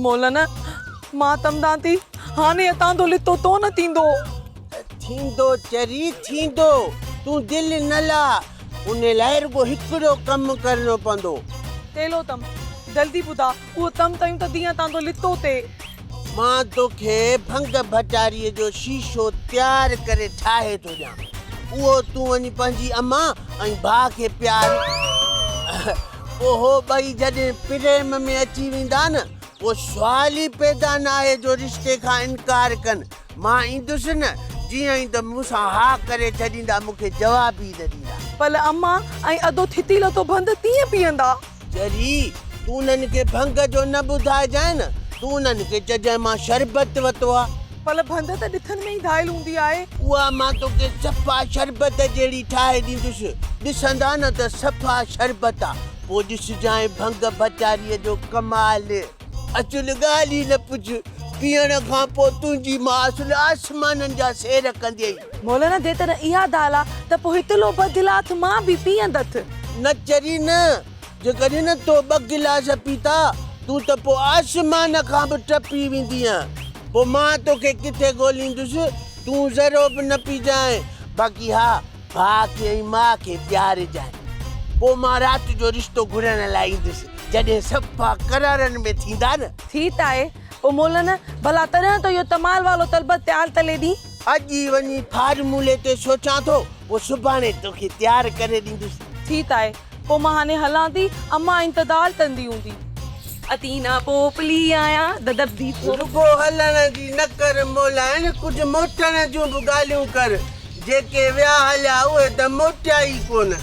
مولانا، مان تمدان ٿي، هاڻي اتان لتو تو نه ٿيندو. ٿيندو چري ٿيندو، تون دل نه لاهه، ان لاء رڳو هڪڙو ڪم ڪرڻو پوندو. تيلو تم، جلدي ٻڌاء، اهو تم تيون ته ڌيء اتان لتو تي. مان توکي ڀنگ ڀٽاريء جو شيشو تيار ڪري ٺاهي ٿو ڏيان. اهو تون وڃي پنهنجي امان ۽ ڀاء کي پيار. پوء هو ٻئي جڏهن پريم ۾ اچي ويندا نه، پوء سوال ئي پيدا ناهي جو رشتي کان انڪار ڪن. مان ايندس نه، جيئن ئي ته مون سان ها ڪري ڇڏيندا، مون کي جواب ئي نه ڏيندا. پل امان ۽ ادو ٿتي لٿو ڀند تيئن پيئندا. چري، تون انهن کي ڀنگ جو نه ٻڌائجانء نه، تون انهن کي چئجانء مان شربت وتو آ. پل ڀند ته ڏٿن ۾ ئي ڌايل هوندي آهي. اها مان توکي صفا شربت جهڙي ٺاهي ڏيندس، ڏسندا نه ته صفا شربت آ، پوء ڏسجانء ڀنگ ڀٽاريء جو ڪمال. اصل ڳالهه ئي نه پڇ، پيئڻ کان پوء تنهنجي ماء اصل آسمانن جا سير ڪنديئي. مولانا جيڪڏهن اها دال آ ته پوء هتلو ٻه گلاس مان به پيئندس. نه چري نه، جيڪڏهن نه تو ٻه گلاس پيتا، تون ته پوء آسمان کان به ٽپي ويندينء. پوء مان توکي ڪٿي ڳوليندس، تون ذرو به نه پيجانء. باقي ها، ڀاء کي ۽ ماء کي پيارجانء. پوء مان رات جو رشتو گهرڻ لاء ايندس، جڏهن صفا قرارن ۾ ٿيندا نه. ٿي ته آهي. پوء مولانا، ڀلا تڏهن تو اهو تمال والو تلبت تيار تلي ڏين. اڄ ئي وڃي فارمولي تي سوچان ٿو، پوء سڀاڻي توکي تيار ڪري ڏيندس. ٿي ته آهي. پوء مان هاڻي هلان ٿي، امان انتظار ڪندي هوندي. اتينا پوپلي آهيان، ددبدي ٿو. رڳو هلڻ جي نه ڪر مولائڻ، ڪجهه موٽڻ جون به ڳالهيون ڪر. جيڪي ويا هليا اهي ته موٽيا ئي ڪونه.